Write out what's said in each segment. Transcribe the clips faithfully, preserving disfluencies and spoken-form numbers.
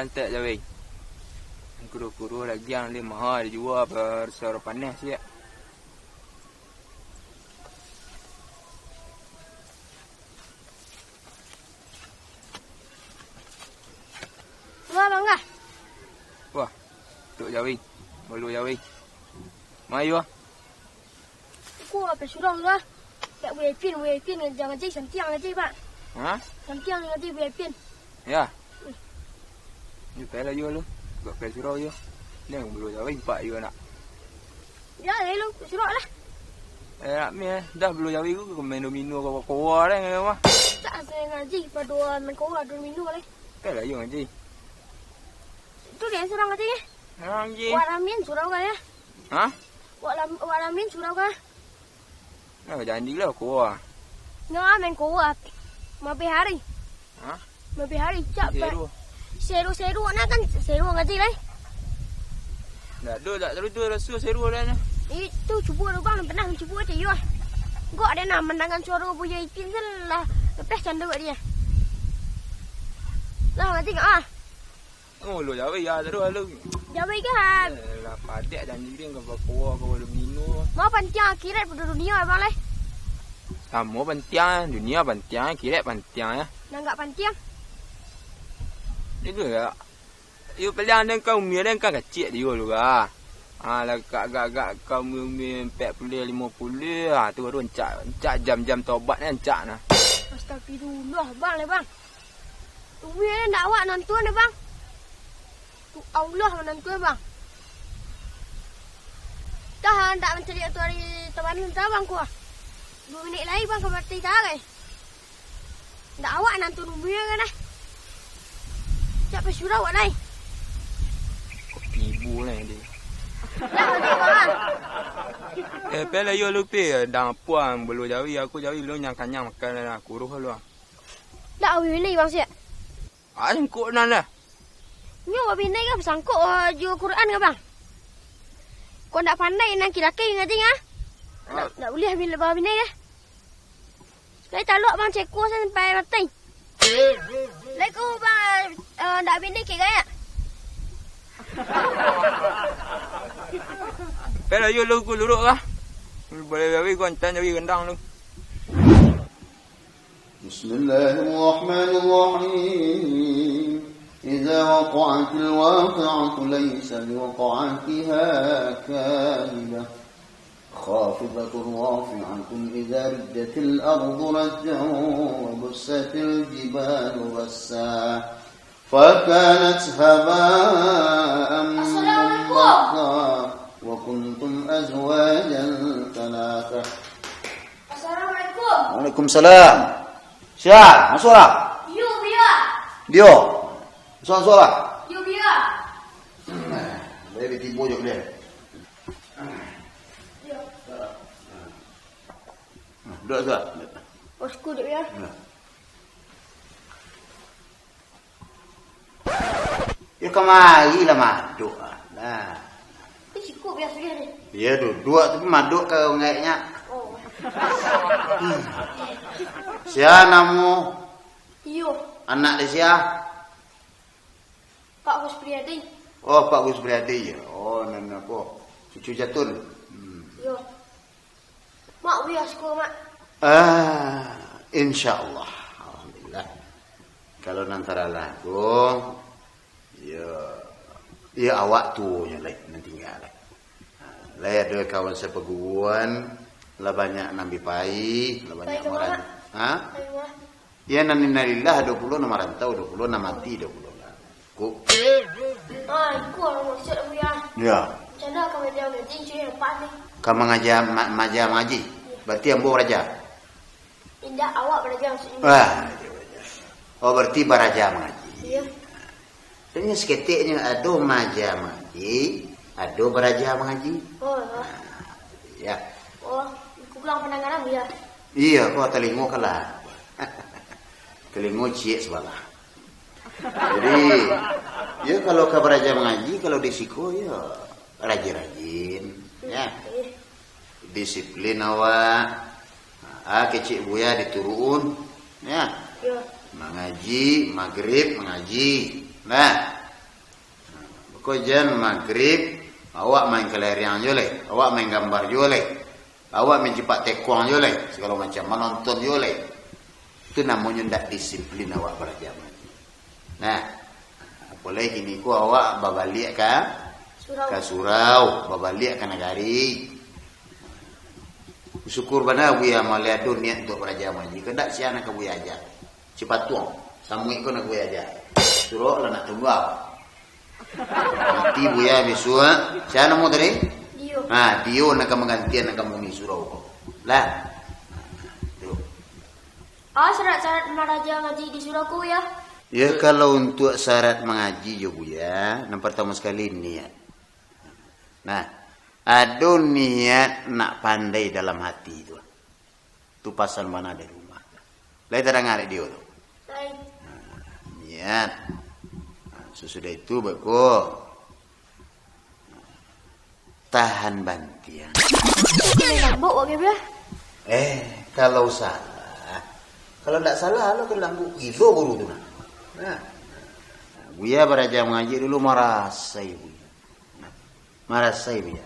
Antek jawai. Kuro-kuro dagiang lai maha dijua, barusa urang paneh siak. Wah, Bang, ah. Wah, tuk jawai. Balo jawai. Mayo, ah. Aku apai surau tu lah. Dak V I P, V I P, jangan jadi santiang aja, Pak. Ha? Santiang aja V I P. Ya. Hmm. Ni pai lah yo lu. Buat pai surau yo. Ni yang balo jawai, Pak, yo nak. Ya, ya lu, surau lah. Eh, nak mi, eh. Dah balo jawai ku, main domino kau koa dah, ngau mah. Tak asa ngaji, pado main koa, domino lah. Pai lah yo ngaji. Tu dia surau ngaji, eh. Ngaji. Wak Ramin surau kan, ya? Ha? Wak Lam-, Wak Ramin surau kan? Nah, janji lah koa. Nyo main koa. Mabeh hari. Ha? Mabeh hari, cak. Seru. Seru-seru, nak kan seru ngaji lai. Dak do, dak tahu tu raso seru dah nyo. Itu cubo tu, Bang, pernah cubo cak yo. Gok ado nah mandangan suaro Buya Ipin tu lah. Lepas candu kat dia. Lah, ngaji ah. Oh, lu jawai ya, taruh lu. Jawai ke, Han? Eh, lah, padek janji dia, kau bakoa, kau balu mino. Mau pantiang akhirat pado dunia, Bang, leh? Samo pantiang, dunia pantiang, akhirat pantiang, ya. Nan gak pantiang? Itu ya. Yo, paliang den kau umia den kan kacik dia lu, ah. Ah, lah, gak, gak, gak kau umia-umia ampek puluah, limo puluah, ah, tu baru encak, encak jam-jam tobat ni encak nah. Astagfirullah, Bang, leh, Bang. Umi ndak awak nonton deh, Bang. Tu Allah manonton, Bang. Dah, ndak mancaliak tu ari tabanan dah, Bang, kuah. Duo minik lai, Bang, ka mati dah, guys. Ndak awak nonton umi kan, dah. Cak pesurau awak lai. Kok tibo lah dia. Dah, dah, Bang. Eh, pele yo lupi, dang puang, bulu jawi, aku jawi, lu nyang kanyang makan lah, kuruh lu, ah. Dak, awih ni, Bang, siak. Ah, sangkok nan lah. Nyo babinai ka basangkok, ah, jo Quran ka, Bang? Kok ndak pandai nan kilaki ngaji, ah? Ndak, ndak buliah bila babinai, ah. Lai talok, Bang, ceko sampai mati. Lai ko, Bang, eh, ndak binai ke gayak. Pela yo lu ku luruk kah? Boleh gawi ku antan jawi gendang lu. بسم الله الرحمن الرحيم. إذا وقعت الواقعة ليس لوقعتها كاذبة خافضة رافعة إذا رجت الأرض رجا وبست الجبال بسا فكانت هباء منبثا وكنتم أزواجا ثلاثة. Assalamualaikum. Waalaikumsalam. Sia, masuaklah. Iyo, Buya. Dio. Masuak, masuaklah. Iyo, Buya. Nah, boleh ditibo jo dia. Iyo. Nah, duduak, duduak. Bosku, duduak, Buya. Nah. Yo, kamari lah madok ah. Nah. Tapi siko biaso je ni. Yo, duduak tapi madok ka ngaiknyo. Oh. Hmm. Sia namo? Iyo. Anak di sia? Pak Gus Priadi. Oh, Pak Gus Priadi. Oh, nan apo? Cucu Jatun. Hmm. Iyo. Mak, Buya siko, Mak. Ah, insya Allah. Alhamdulillah. Kalau nan taralah ko, yo, yo awak tuonyo lai, nan tingga lai. Lai ado kawan sapaguruan, lah banyak nan bi pai, lah banyak nan maran-, ha? Pai, Mak. Yo, nan innalillah ado pulo, nan marantau ado pulo, nan mati ado pulo lah. Ko. Ah, iko lah maksud aku, ya. Ya. Macam mana ka maja ngaji, cuy, lepas ni? Ka mangaja, ma-, maja mangaji? Berarti ambo baraja? Indak, awak baraja maksudnyo. Ah, baraja. Oh, berarti baraja mangaji. Iyo. Tanya saketek nyo, ado maja mangaji, ado baraja mangaji. Oh, iyo. Ah, ya. Oh, aku pulang pandangan aku, ya. Iyo, kau talingo kalah. Talingo ciek sabalah. Jadi, yo, kalau ka baraja mangaji, kalau di siko, yo, rajin-rajin, ya. Disiplin awak. Ah, kecek buya diturun, ya. Yo. Mangaji, magrib, mangaji. Nah, Ko jan magrib, awak main kelereng jo lai, awak main gambar jo lai, awak main cipak tekuang jo lai, sagalo macam, manonton jo lai. Tu namonyo ndak disiplin awak baraja mangaji. Nah, apolai kini ko awak babaliak ka, Surau. Ka surau, babaliak ka nagari. Syukur bana Buya maleh ado niat untuak baraja mangaji. Kok ndak, sia nan ka Buya aja. Cipatuang, samuik ko nan ka Buya aja. Surau lah nak tunggal. Nanti Buya bisuak, sia namo tadi? Dio. Ha, Dio nan ka manggantian nan ka mauni surau ko. Lah. Tu. Apo syarat-syarat maraja ngaji di surau ko, Buya? Ya, kalau untuak syarat mangaji jo Buya, nan partamo sakali niat. Nah, ado niat nak pandai dalam hati tu. Tu pasan bana dari rumah. Lai tadanga dek Dio tu? Lai. Nah, niat. Nah, sasudah itu, beko. Tahan bantiang. Lai lambok awak, Buya? Eh, kalau salah. Kalau ndak salah, lo kan lambok gilo guru tu nah. Nah. Buya baraja mangaji dulu marasai, Buya. Marasai, Buya.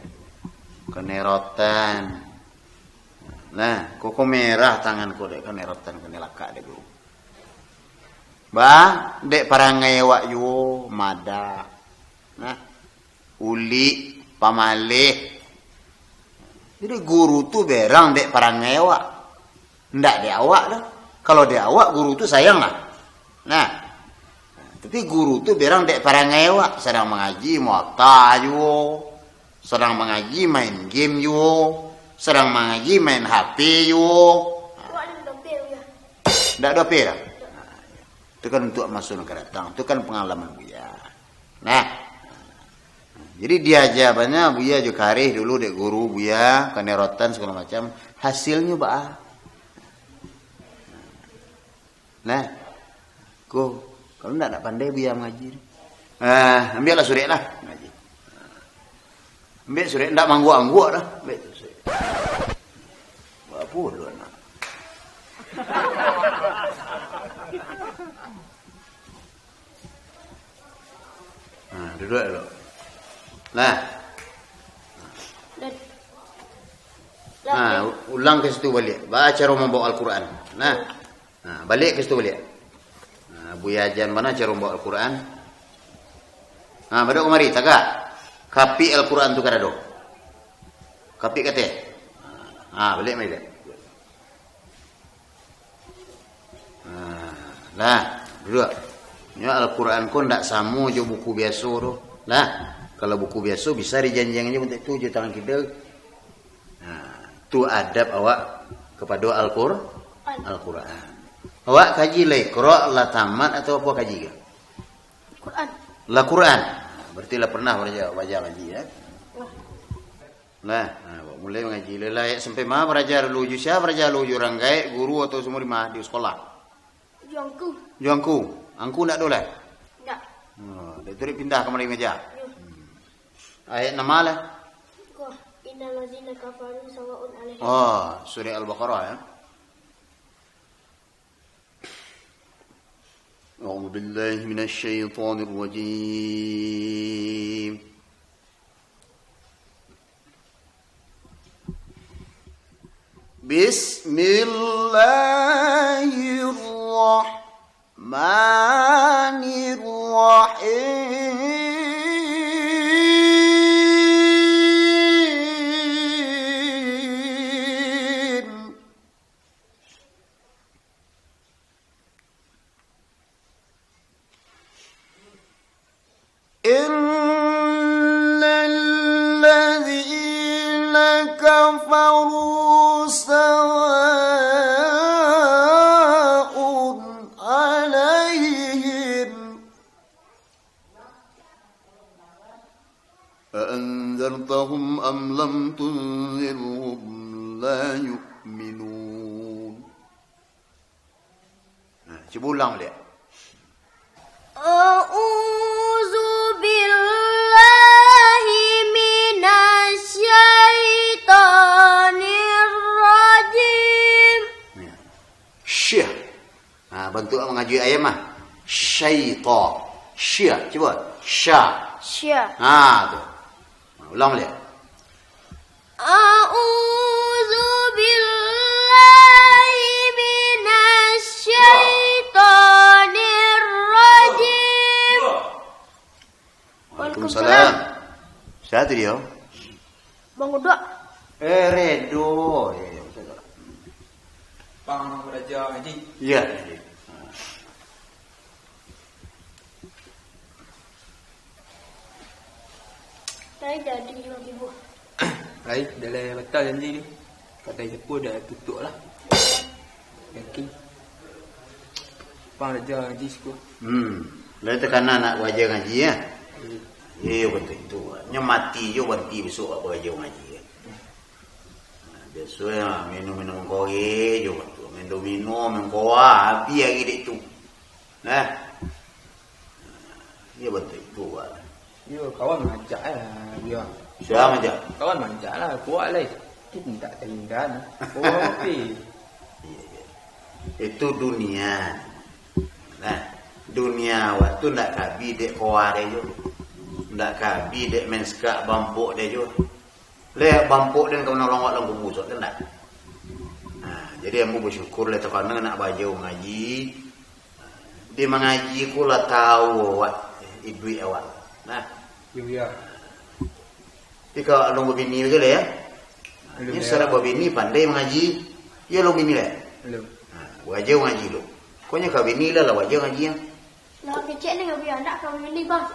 Kanai rotan. Nah, koko merah tangan ko dek kanai rotan, kanai lakak dek guru. Ba, dek parangai awak juo, madah. Nah, ulik, pamaleh. Jadi guru tu berang dek parangai awak. Ndak dek awak doh. Kalau dek awak, guru tu sayang lah. Nah, tapi guru tu berang dek parangai awak. Sadang mangaji, mota juo. Sadang mangaji, main game juo. Sadang mangaji, main H P juo. Awak ni dope, Buya? Ndak dope lah. Tu kan untuak maso nan ka datang. Tu kan pangalaman Buya. Nah. Jadi diaja bana Buya jo kareh dulu dek guru Buya, kanai rotan sagalo macam. Hasilnyo baa? Nah. Ko, kalau ndak, ndak pandai Buya mangaji. Ah, ambiaklah surek lah. Mangaji. Ambiak surek, ndak maangguak-angguak dah. Ambiak tu surek. Buat apo lu anak? Ha, duduak dulu. Nah. Dan Ha, ulang ka situ baliak. Baa caro mambaok Al-Quran. Nah. Ha, baliak ka situ baliak. Ha, Buya ajan bana caro mambaok Al-Quran. Ha, baduak kamari, tagak. Kapik Al-Quran tu kadado. Kapik kateh. Ha, baliak mari dek. Ha, lah, duduak. Nyo Al-Quran ko ndak samo jo buku biaso doh. Lah, kalau buku biaso bisa dijanjiang jo untuak tu jo tangan kida. Ha, tu adab awak kapado Al-Qur-, Al-Quran. Awak kaji lah Iqra lah tamat atau apo kaji ko? Quran. Lah Quran. Berarti lah pernah baraja, baraja ngaji, ya? Wah. Nah, nah, awak mulai mangaji. Lah, lah, ayat sampai ma baraja dulu? Jo sia baraja dulu? Jo urang gaek, guru, atau sumuri ma di sekolah? Jo angku. Jo angku. Angku ndak ado lai? Ndak. Oh, dari tu dipindah kamari mangaja? Yo. Hmm. Ayat nan ma lah? Ko, "Innal ladzina kafaru sawaun alaihim." Oh, surah Al-Baqarah, ya. أعوذ بالله من الشيطان الرجيم. بسم الله الرحمن الرحيم. إن الذين كفروا سواء عليهم أأنذرتهم أم لم تنذرهم لا يؤمنون. Nah, cubo ulang baliak. أعوذ بالله من الشيطان الرجيم. Nah. Syah. Ha, bantuak mangaji ayam mah. Syaita. Syah. Cubo. Sya. Sya. Ha, tu. Ulang baliak. A'udzu billahi minasy syaithanir rajim. Waalaikumsalam. Waalaikumsalam. Sia tu dia? Bang Uduak. Eh, Redo. Ya, ya, betul. Bang, baraja ngaji. Ya. Lai jadi jo ibu. Lai, dah lai batal janji tu. Kadai sapo dah tutup lah. Yakin. Pang raja ngaji siko. Hmm. Lai takana nak baraja ngaji, ya? Hmm. Iyo, bantuak itu. Nyo mati jo banti besok awak baraja ngaji, ya. Nah, biaso ya, minum-minum kopi jo bantuak. Main domino, main koa, habis hari dek tu. Nah. Iyo bantuak itu, Pak. Iyo, kawan mancak lah, iyo. Sia mancak? Kawan mancak lah, kuat lah. Itu mintak talindan. Oh, oke. Iya, iya. Itu dunia. Nah, dunia awak tu ndak kabi dek koa dek jo. Ndak kabi dek main sekak bampok dek jo. Leh bampok den ka manolong awak dalam kubua, sok tu ndak? Nah, jadi ambo basyukur leh takana nak baraja ngaji. Di mangaji ko lah tau awak, iduik awak. Nah. Yo, yo. Tapi kalau alun babini bagai lah, ya. Alun, ini ya. Syarat babini pandai mangaji. Iyo, alun bini lah. Alun. Nah, baraja ngaji lu. Kok nyo ka bini lah, lah baraja ngaji, ya. Lah kecek ni, ndak ka bini, Bang.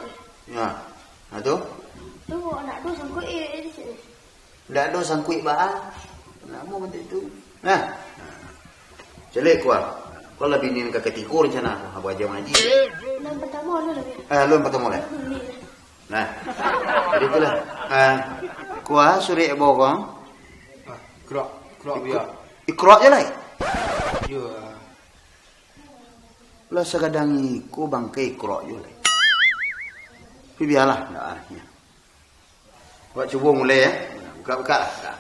Ya. Nah, tu. Tu, ndak ado sangkuik, eh, di sini. Ndak ado sangkuik baa. Namo bantuak tu. Nah. Caliak kuah. Kau lah bini ka katigo rencana aku. Abu aja ngaji. Nan pertama lu lah. Eh, lu yang pertama lah. Aku bini. Nah. Jadi itulah. Ah, kuah surek bokong. Ah, kerak, kerak. Ikro-, biar. Ikrok je lah. Yo. Lah sagadang iko bangkai ikrok je lah. Tapi biarlah, ndak ah, ya. Buat cubo mulai, ya. Buka-buka lah.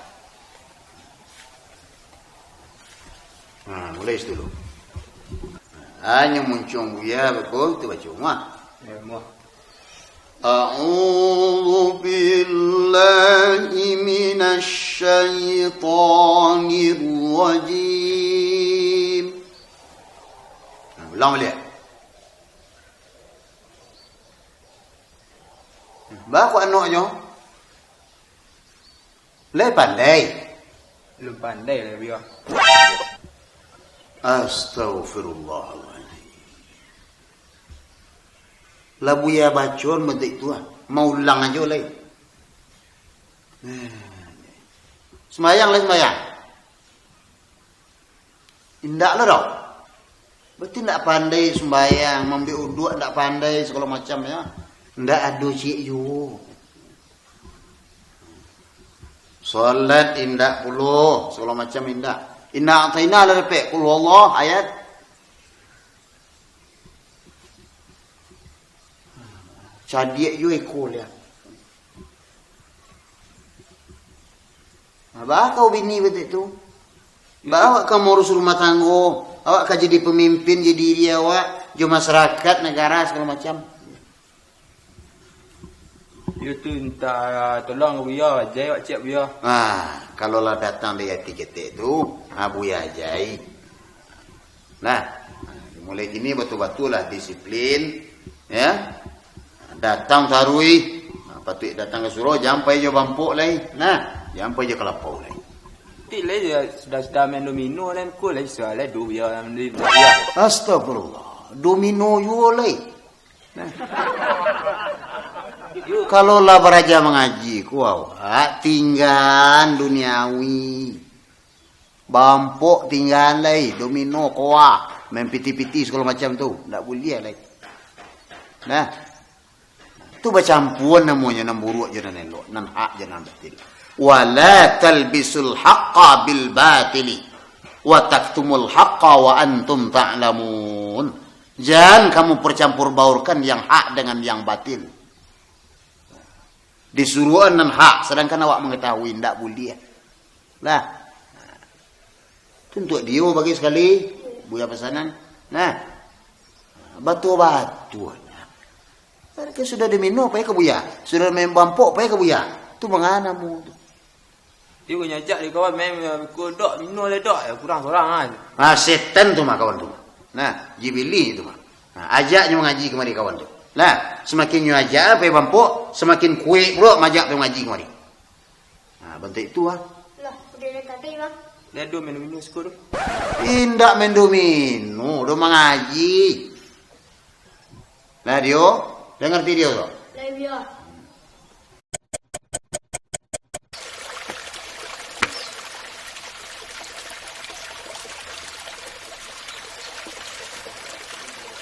Ha, mulai situ dulu. Hanyo muncuang buya beko, itu baco muah. Ya, muah. A'udzu billahi minasy syaithanir rajim. Nah, ulang baliak. Baa kok anoknyo? Lai pandai. Alun pandai lai, Buya. Astagfirullahaladzim. Lah Buya bacoan bantuak itu, ah. Maulang ajo lai. Nah. Sumbayang lai, sumbayang. Indak lah doh. Berarti indak pandai sumbayang, mambiak uduak indak pandai, sagalo macam, ya. Indak ado ciek juo. Salat indak pulo, sagalo macam indak. Indak, indak lah dapek, Qul huwallah, ayat. Cadiak juo iko liak. Nah, baa kau bini bantuak tu? Baa awak ka maurus rumah tanggo, awak ka jadi pamimpin, jadi diri awak, jo masyarakat, nagara, sagalo macam. Iyo tu mintak tolong ka Buya, ajai awak ciek Buya. Nah, kalau lah datang dari ati ketek tu, ha, Buya ajai. Nah, mulai kini batua-batualah disiplin, ya. Datang taruih, nah, patuik datang ka surau, jan pai jo bampok lai. Nah, jan pai jo kalapau lai. Ti lai, ya, sudah-sudah main domino lai, ko lai bisa lai duo biya main domino. Astagfirullah. Domino juo lai. Nah. Kalau lah baraja mangaji ko awak, tinggaan duniawi. Bampok tinggaan lai, domino, koa, main piti-piti sagalo macam tu, ndak buliah lai. Nah. Tu bacampuan namonyo, nan buruak jo nan elok, nan hak jo nan batil. "Wala talbisul haqqa bil batili, wa taktumul haqqa wa antum ta'lamun." Jan kamu percampur baurkan yang hak dengan yang batil. Disuruahan nan hak, sadangkan awak mangatahui, ndak buliah. Lah. Tu untuak dio bagi sakali, Buya pasanan. Nah. Batua-batua. Kan sudah dimino, pai ka buya. Sudah main bampok, pai ka buya. Tu mangana mu tu. Dia nyajak di kawan main, eh, ko dok, mino le dok, ya, kurang sorang ah. Ah, setan tu mah kawan tu. Nah, Jibilih tu mah. Nah, ajak nyo mangaji kamari kawan tu. Lah, samakin nyo ajak pai bampok, samakin kuek pulo majak pai mangaji kamari. Nah, bantuak itu ah. Lah, udah dah tadi, Bang. Dia ado main domino siko tu. Indak main domino, do mangaji. Lah, Dio, lah ngarti Dio tu? Lah, iyo.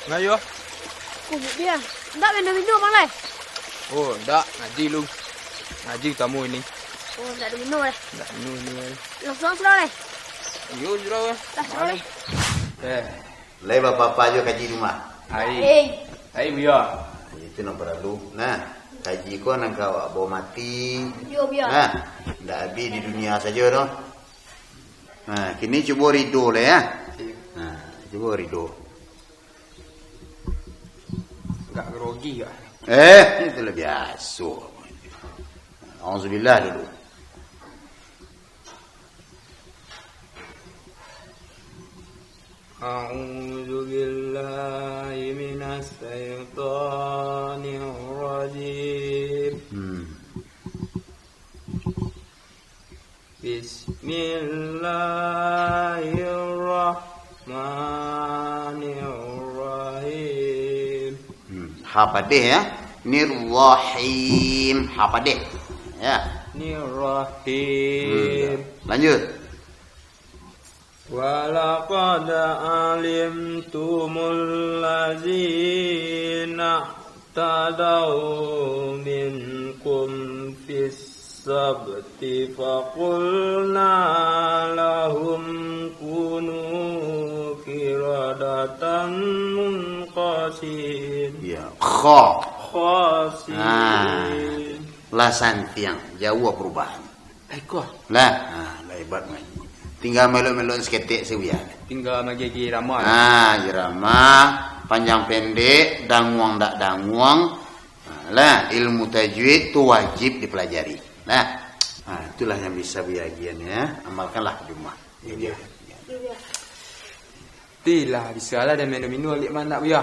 Nah, yo. Oh, Bia. Ndak main domino, Bang, lai? Oh, ndak. Ngaji lu. Ngaji tamu ini. Oh, ndak domino, lai? Ndak domino ini, lai. Langsung surau, lai? Iyo, surau, lai. Lah, surau, lai. Eh. Lai bapa-bapa jo kaji di rumah? Lai. Lai, Buya. Itu nan paralu. Nah, kaji ko nan ka awak bao mati. Iyo, Buya. Nah, ndak abih di dunia sajo doh. Nah, kini cubo rido lah, ya. Nah, cubo rido. Agak grogi, ya. Eh, itu lah biaso. Auzubillah dulu. أعوذ بالله من الشيطان الرجيم. Hmm. بسم الله الرحمن الرحيم. Hmm. Ha padeh, ya. Nirrahim. Ha padeh. Ya. Nirrahim. Hmm, ya. Lanjut. ولقد علمتم الذين اعتدوا منكم في السبت فقلنا لهم كونوا قردة خاسئين. Ya, kha. Khasiin. Ah, lah santiang, jauah perubahan. Baik, kuah. Lah, ha, lah hebat mangaji. Tingga melok-melok saketek sajo, Buya. Tingga magigi irama. Ha, irama, panjang pendek, danguang dak danguang. Ha, lah, ilmu tajwid tu wajib dipelajari. Lah. Ha, itulah yang bisa Buya agian, ya. Amalkanlah di rumah. Iya. Tilah, bisa lah dah main domino, Lik, manak, Buya.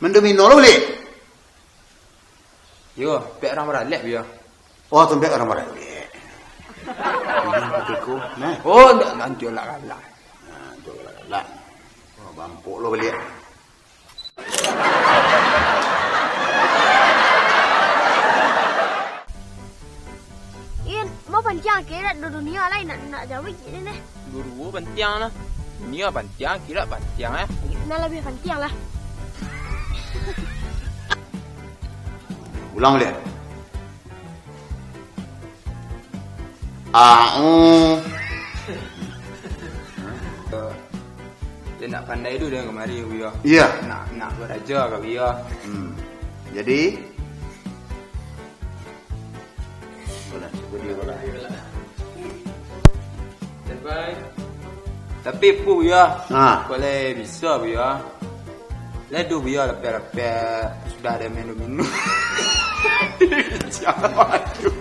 Main domino lo, Lik? Yo, pek urang baralek, Buya. Oh, tu pek urang baralek. Nah, katiku, nah. Oh, ndak, nanti lah galak. Nah, tu lah galak. Oh, bampuk lo baliak. In, mau pantiang akhirat do dunia lai nak, nak jauh ni deh. Duo-duo pantiang lah. Dunia pantiang, akhirat pantiang, eh. Nah, lebih pantiang lah. Ulang baliak. Au. Dia nak pandai tu dengan kamari, Buya. Iya. Nak, nak baraja ka Buya. Hmm. Jadi, Bola, cuba dia bola. Tapi pu, Buya. Ha. Boleh bisa, Buya. Lah duo, Buya, lapeh-lapeh sudah ado main domino. Siapa tu?